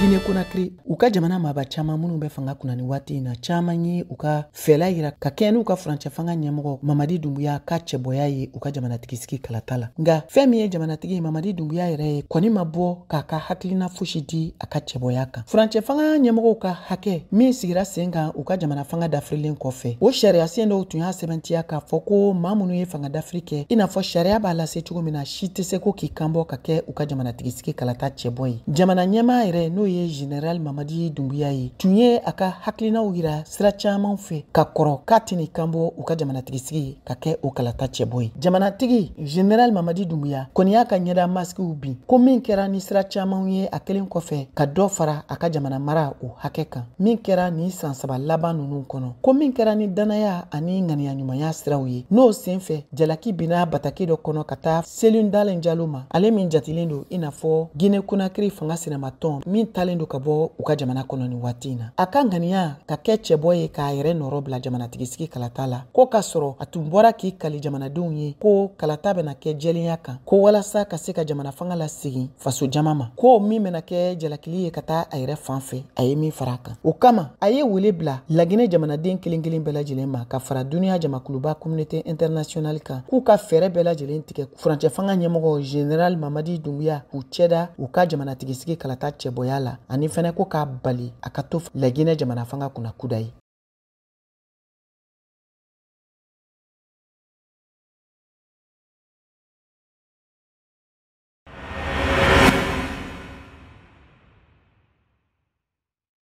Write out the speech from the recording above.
Guinée Conakry, u ka jamana maaba caman minnu bɛ fanga kunna ni waati in na, caman ye u ka fɛla yira ka kɛɲɛ n'u ka furancɛ fanga ɲɛmɔgɔ Mamadi Dumbuya ka cɛbɔya ye u ka jamanatigisigi kalata la. Nka fɛn min ye jamanatigi Mamadi Dumbuya yɛrɛ ye kɔni ma bɔ k'a ka hakilina fosi di a ka cɛbɔya kan. Furancɛ fanga ɲɛmɔgɔw ka hakɛ min sigira sen kan u ka jamana fanga dafirilen kɔfɛ, o sariya sen dɔw tun y'a sɛbɛntiya k'a fɔ ko maa minnu ye fanga dafiri kɛ, i n'a fɔ sariya b'a lase cogo min na, si tɛ se ko k'i kanbɔ ka kɛ u ka jamanatigisigi kalata cɛbɔ ye. Jamana ɲɛmaa yɛrɛ, n'o ye Général Mamadi Dumbuya ye, tun ye a ka hakilinaw yira sira caman fɛ ka kɔrɔ k'a tɛn'i kanbɔ u ka jamanatigisigi ka kɛ o kalata cɛbɔ ye. Jamanatigi Général Mamadi Dumbuya kɔni y'a ka ɲɛda masikiw bin, ko min kɛra ni sira camanw ye, a kelen kɔfɛ ka dɔ fara a ka jamana mara o hakɛ kan min kɛra nin san 3 laban ninnu kɔnɔ, ko min kɛra ni danaya ani ŋaniya ɲumanya siraw ye. N'o sen fɛ, jalaki binna bataki dɔ kɔnɔ ka taa Cellou Dalein Diallo ma, ale min jatilen don i n'a fɔ Guinée Conakry fanga sinamatɔn min talen don ka bɔ u ka jamana kɔnɔ nin waati in na. A ka ŋaniya ka kɛ cɛbɔ ye k'a yɛrɛ nɔrɔ bila jamanatigisigi kalata la, ko k'a sɔrɔ a tun bɔra k'i kali jamanadenw ye ko kalata bɛna kɛ jɛlenya kan, ko walasa ka se ka jamana fanga lasegin faso jama ma, ko min bɛna kɛ jalakili ye ka taa a yɛrɛ fan fɛ, a ye min fara a kan. O kama, a ye wele bila Laginɛ jamanaden kelen kelen bɛɛ lajɛlen ma ka fara duniya jamakuluba communauté internationale kan, k'u ka fɛɛrɛ bɛɛ lajɛlen tigɛ furancɛ fanga ɲɛmɔgɔ Général Mamadi Dumbuya k'u cɛda u ka jamanatigisigi kalata cɛbɔya la, ani fɛnɛ ko k'a bali a ka to Laginɛ jamana fanga kunna kuda ye.